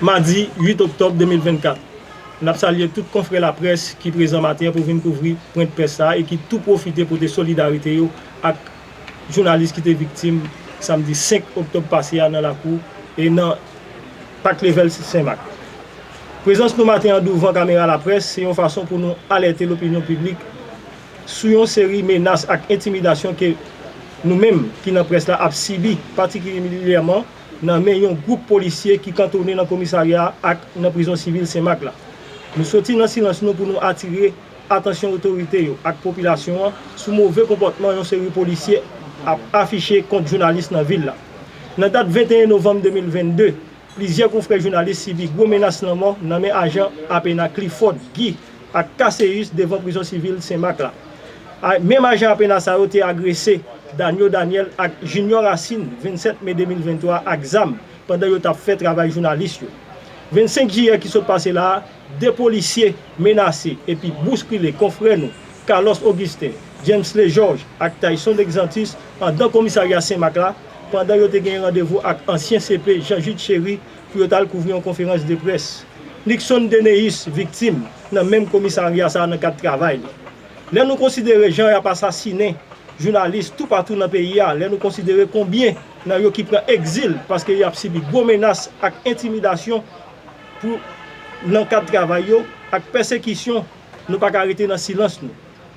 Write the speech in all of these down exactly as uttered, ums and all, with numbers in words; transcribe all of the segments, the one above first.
Madi uit oktòb de mil vennkat. N ap salye tout konfrè laprès ki prezan maten an pou vin kouvri pwent près sa a e ki tou pwofite pote solidarite yo ak jounalis ki te viktim samdi senk oktòb pase a nan lakou e nan Pak Levèl Senmak. Prezans nou maten an douvan kamera laprès se yon fason pou nou alète lopinyon piblik sou yon seri menas ak entimidasyon ke nou menm ki nan près la ap sibi, patikilyèman nan men yon gwoup polisye ki kantone nan komisarya a ak nan prizon sivil Senmak la. Nou soti nan silans nou pou nou atire atansyon otorite yo ak popilasyon an sou move konpòtman yon seri polisye ap afiche kont jounalis nan vil la. Nan dat venteyen novanm de mil vennde, plizyè konfrè jounalis sibi gwo menas lanmò nan men ajan APENA Clifford Guy ak Caceus devan prizon sivil Senmak la. A, menm ajan APENA sa yo te agrese Danio Daniel ak Junior Racine vennsèt me de mil venntwa ak zam pandan yo t ap fè travay jounalis yo. Vennsenk jiyè ki sot pase la a, de polisye menase epi bouskile konfrè nou Carlos Augustin, Jamesley Georges ak Tayson Exantus anndan komisarya Senmak la pandan yo te gen randevou ak ansyen CP Jean Jude Chéry pou yo t al kouvri yon konferans de près. Nickson Deneus viktim nan menm komisarya sa a nan kad travay li. Lè nou konsidere jan y ap asasinen jounalis toupatou nan peyi a, lè nou konsidere konbyen nan yo ki pran egzil paske y ap sibi gwo menas ak entimidasyon pou nan kad travay yo ak pèsekisyon, nou pa ka rete nan silans nou.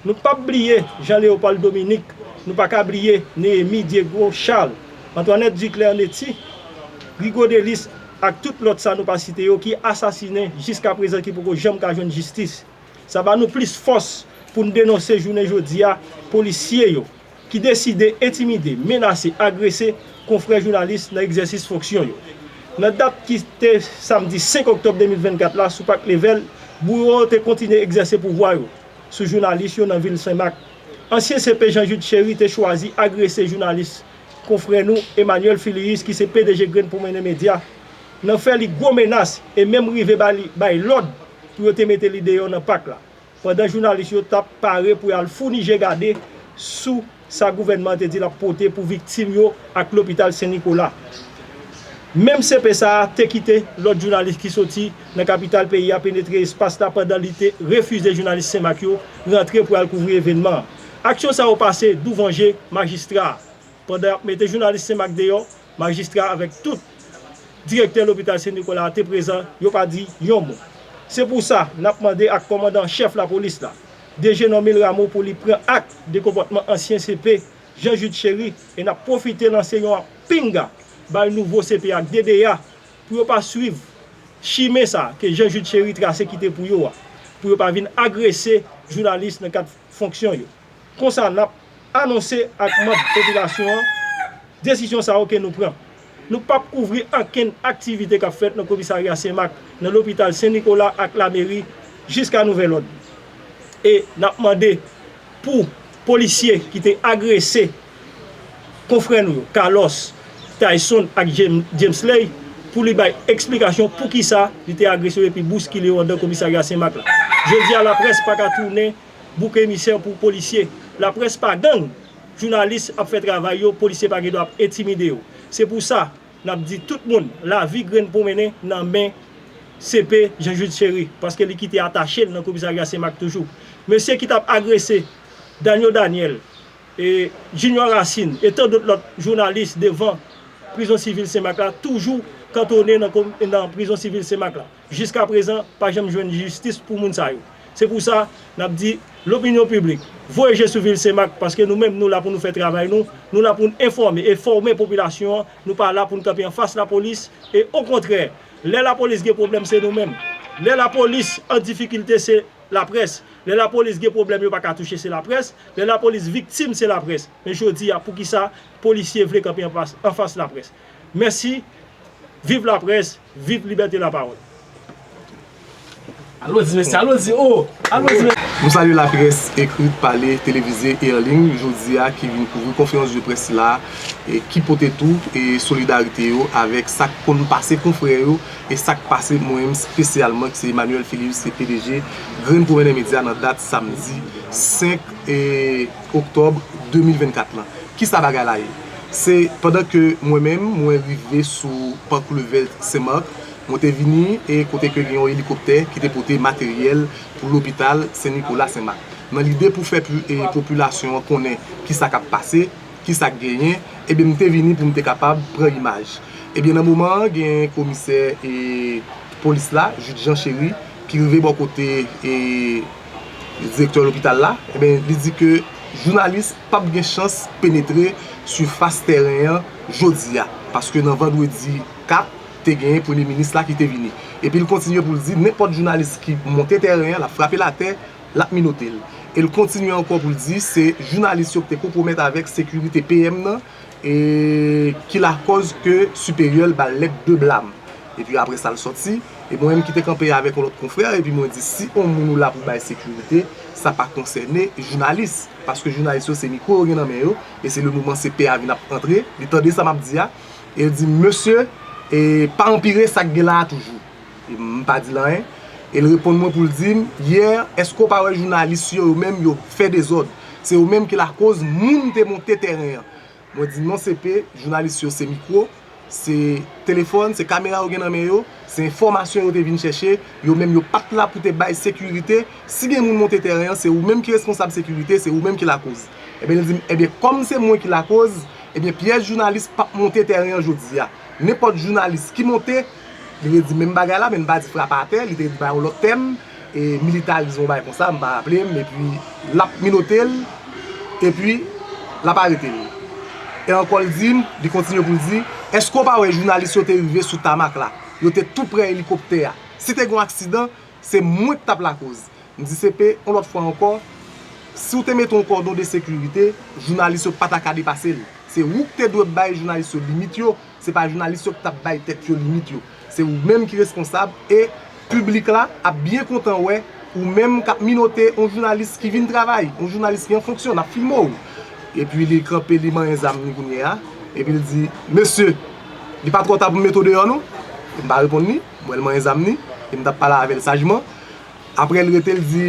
Nou p ap bliye Jean Léopold Dominique, nou pa ka bliye Néhémie Diego Charles, Antoinette Duclair Netty, Rigaud Delis ak tout lòt sa nou pa site yo ki asasinen jiskaprezan ki poko janm ka jwenn jistis. Sa ba nou plis fòs pou n denonse jounen jodi a polisye yo ki deside entimide, menase, agrese konfrè jounalis nan egzèsis fonksyon yo. Nan dat ki te samdi senk oktòb de mil vennkat la sou Pak Levèl, bouwo yo te kontinye egzèse pouvwa yo sou jounalis yo nan vil Senmak. Ansyen CP Jean Jude Chéry te chwazi agrese jounalis konfrè nou Emmanuel Filius ki se PDG Grenn Pwomennen Medya nan fè li gwo menas e menm rive ba li, bay lòd pou yo te mete li deyò nan pak la. Pandan jounalis yo t ap pare pou y al founi je gade sou sa gouvènman an te di l ap pote pou viktim yo ak lopital Sen Nikola. Menm CP sa a te kite lòt jounalis ki soti nan kapital peyi a penetre espas la pandan li te refize jounalis Senmak yo rantre pou y al kouvri evènman an. Aksyon sa yo pase douvan je majistra a. Pandan y ap mete jounalis Senmak deyò, majistra avèk tout direktè lopital Sen Nikola a te prezan, yo pa di yon mo. Se pou sa, n ap mande ak kòmandan an chèf lapolis la, DG Normil Rameau, pou li pran ak de konpòtman ansyen CP Jean Jude Chéry e n ap pwofite lanse yon pinga bay nouvo CP ak DDA pou yo pa swiv chimen sa ke Jean Jude Chéry trase kite pou yo a, pou yo pa vin agrese jounalis nan kad fonksyon yo. Konsa, n ap anonse ak manm popilasyon an desizyon sa yo ke nou pran. Nou p ap kouvri okenn aktivite k ap fèt nan komisarya Senmak, nan lopital Sen Nikola ak lameri jiska nouvèl òd. E n ap mande pou polisye ki te agrese konfrè nou yo, Carlos, Tayson ak Jamesley, pou li bay eksplikasyon poukisa li te agrese yo epi bouskile yo anndan komisarya Senmak la. Jodi a, laprès pa ka tounen bouk emisè pou polisye. Laprès pa gang. Jounalis ap fè travay yo, polisye pa gen dwa ap entimide yo. Se pou sa, n ap di tout moun, lavi Grenn Pwomennen nan men CP Jean Jude Chéry, paske li kite atache l nan komisarya Senmak toujou. Mesye ki t ap agrese Danio Daniel, e Junior Racine e tan dòt lòt jounalis devan prizon sivil Senmak la toujou kantone nan, nan prizon sivil Senmak la. Jiskaprezan, pa janm jwenn jistis pou moun sa yo. Se pou sa, n ap di lopinyon piblik, voye je sou vil Senmak, paske nou menm, nou la pou nou fè travay nou, nou la pou n enfòme e fòme popilasyon an, nou pa la pou n kanpe anfas lapolis, e okontrè, lè lapolis gen pwoblèm, se nou menm. Lè lapolis an difikilte, se laprès. Lè lapolis gen pwoblèm, yo pa ka touche, se laprès. Lè lapolis viktim, se laprès. Men jodi a, poukisa polisye vle kanpe anfas, anfas laprès? Mèsi. Viv laprès, viv libète lapawòl. Alò di mesye, alò di o, alò di mesye. Nou salye laprès ekrit, pale, televize e anliy jodi a ki vin kouvri konferans de près la e ki pote tou e solidarite yo avèk sa k konn pase konfrè yo e sa k pase mwen menm espesyalman ki se Emmanuel Filius, se PDG Grenn Pwomennen Medya nan dat samdi senk oktòb de mil vennkat lan. Kisa bagay la ye? Se pandan ke mwen menm, mwen rive sou Park Levèl Senmak, Mwen te vini e kote ke gen yon elikoptè ki te pote materyèl pou lopital Sen Nikola Sen Mak. Nan lide pou fè pu- e popilasyon an konnen kisa k ap pase, kisa k genyen, ebyen m te vini pou m te kapab pran imaj. Ebyen nan moman an, gen komisè e polis la, Jude Jean Chéry, ki rive bò kote e direktè lopital la, ebyen li di ke jounalis p ap gen chans penetre sifas tèren an jodi a, paske nan vandredi kat, te genyen premye minis la ki te vini. Epi l kontinye pou l di, nenpòt jounalis ki monte tèren an, l ap frape l atè, l ap minote l. E l kontinye ankò pou l di, se jounalis yo ki te konpwomèt avèk sekirite P M nan, e ki lakòz ke siperyè l ba l lèt de blam. Epi apre sa, l sòti, e mwen menm ki te kanpe avèk yon lòt konfrè, epi mwen di, si yon moun ou la pou bay sekirite, sa pa konsène jounalis, paske jounalis yo se mikwo yo gen nan men yo, e se le moman se pè a vin ap antre, li tande sa m ap di a, e l di, mesye, e pa anpire sa k gen la a toujou. E m pa di l anyen. E l reponn mwen pou l di m, yè, èske w pa wè jounalis yo, yo menm, yo fè dezòd? Se yo menm ki lakoz moun te monte tèren an. Mwen di, non, se pe, jounalis yo se mikwo, se telefòn, se kamera yo gen nan men yo, se enfòmasyon yo te vin chèche, yo menm, yo pa t la pou te bay sekirite. Si gen moun monte tèren an, se ou menm ki responsab sekirite, se ou menm ki lakoz. Ebyen, li di m, ebyen, kòm se mwen ki lakoz, ebyen, pyès jounalis p ap monte tèren an jodi a. Nenpòt jounalis ki monte, li redi menm bagay la, men li pa di frape atè, li te di bay yon lòt tèm, e militarizm, yon bagay konsa, m pa raple m, epi l ap minote l, epi l ap arete l. E ankò l di m, li kontinye pou l di, èske w pa wè jounalis yo te rive sou tamak la? Yo te tou prè elikoptè a. Si te gen yon aksidan, se mwen k t ap lakoz. M di, se pe, yon lòt fwa ankò, si w te mete yon kòdon de sekirite, jounalis yo pa ta ka depase l. Se ou k te dwe bay jounalis yo limit yo, se pa jounalis yo k t ap bay tèt yo limit yo. Se ou menm ki responsab e piblik la ap byen kontan wè ou menm k ap minote yon jounalis ki vin travay, yon jounalis ki an fonksyon, n ap filme w. Epi li kanpe, li manyen zam li kounye a, epi l di, mesye, li pa twò ta pou m mete w deyò non? M pa reponn li, m wè l manyen zam li, e m t ap pale avè l sajman. Apre l rete, l di,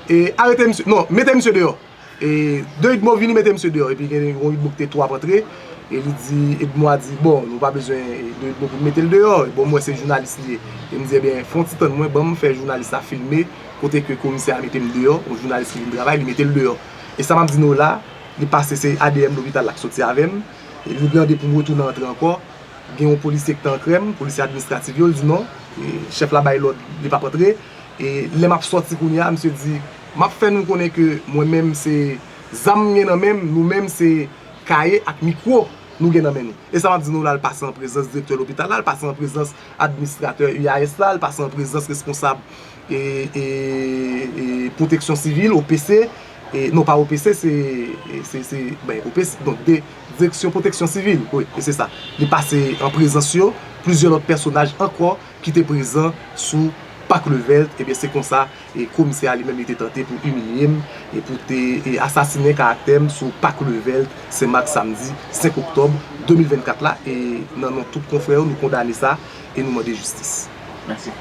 e, arete misye, non, mete misye deyò. E, de Edmo vini mete misye deyò. Epi gen yon Edmo ki te tou ap antre. E li di, Edmo a di, bon, nou pa bezwen de Edmo pou n mete l deyò. Bon, m wè se jounalis li ye. E m di, ebyen, fè yon ti tann mwen, ban m fè jounalis la filme kote ke komisè a mete m deyò, yon jounalis ki vin travay, li mete l deyò. E sa m ap di nou la, li pase, se A D M lopital la ki soti avè m. E li mande pou m retounen antre ankò. Gen yon polisye ki te an krèm, polisye administratif yo, l di non, e, chèf la bay lòd, li p ap antre. E lè m ap sòti kounye a, misye di, m ap fè nou konnen ke mwen menm se zam m gen nan men m, nou menm se kaye ak mikwo nou gen nan men nou. E sa m ap di nou la, l pase an prezans direktè lopital la, l pase an prezans administratè U A S la, l pase an prezans responsab e, e, e pwoteksyon sivil, O P C, e, non pa O P C, se, se, se, ben, O P C, donk, de, direksyon pwoteksyon sivil, wi, e se sa. Li pase an prezans yo, plizyè lòt pèsonaj ankò ki te prezan sou Pak Levèlt, ebyen, se konsa, e, komisè a li menm, li te tante pou imilye m, e pou te, e, asasinen karaktè m sou Pak Levèlt, Sen Mak, samdi senk oktòb de mil vennkat la, e nan non tout konfrè yo, nou kondane sa, e nou mande jistis. Mèsi.